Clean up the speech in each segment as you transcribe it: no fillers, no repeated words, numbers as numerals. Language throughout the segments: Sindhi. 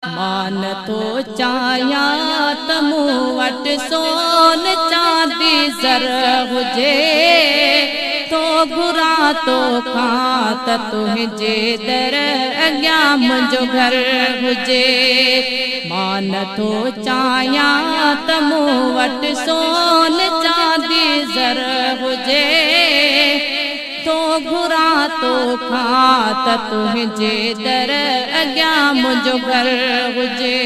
مان نٿو چاهيان ته مون وٽ سون چاندي زر هجي، ٿو گهران توکان ته تنهنجي در اڳيان منهنجو گهر هجي. مان نٿو چاهيان ته مون وٽ سون چاندي زر هجي، ٿو گهران توکان ته تنهنجي در اڳيان منهنجو گهر هجي.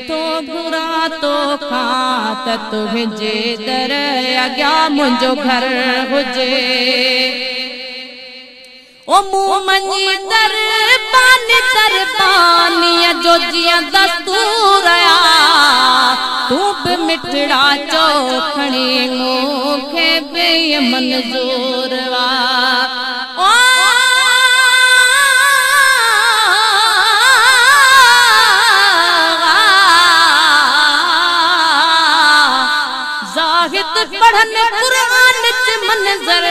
ٿو گهران توکان ته تنهنجي در اڳيان منهنجو گهر هجي. او مون مڃي دربان دربانيءَ جو جيئن دستور آ، تون به مٺڙا چئو کڻي مون کي به منظور آ. زاهد پڙهن قرآن چ منظر،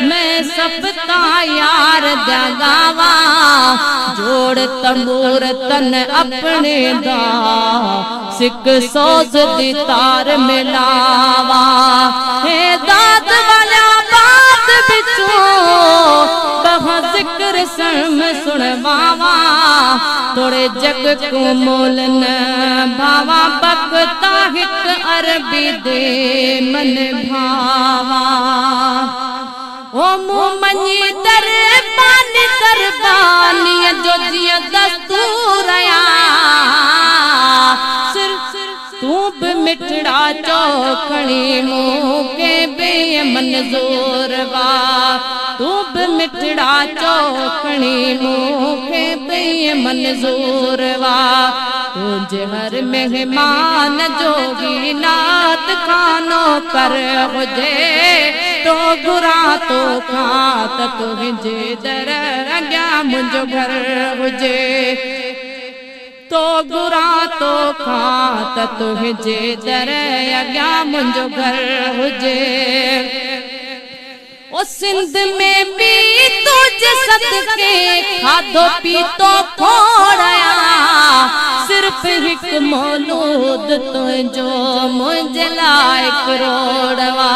میں سبتا یار دیا گاواں، جوڑ تمور تن اپنے دا، سکھ سوز دی تار ملاواں۔ ہے داد والا بات بچوں بہا ذکر سم سنواواں، تھوڑے جگ کو مول نه ڀاوان، بختا هڪ عربي the من ڀاوان. او مون مڃي دربان دربانيءَ جو جيئن دستور آ، تون به مٺڙا چئو کڻي مون کي به منظور وا. تون به مٺڙا چئو کڻي مون کي به منظور وا. تنهنجي هر مهمان جو هي نات خانو ڪر هجي، تو گهران توکان ته تنهنجي در اڳيان منهنجو گهر هجي. تو گهران توکان ته تنهنجي در اڳيان منهنجو گهر هجي. او سنڌ ۾ به تنهنجي صدقي کاڌو پيتو کوڙيا، صرف هڪ مولود تنهنجو منهنجي لاءِ ڪروڙ وا.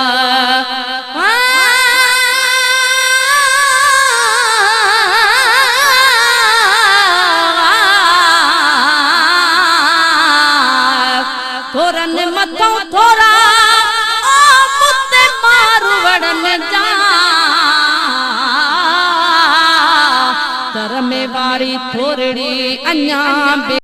ٿورن مٿون ٿورا ماروڙن جا، در ۾ واري ٿورڙي اڃا به.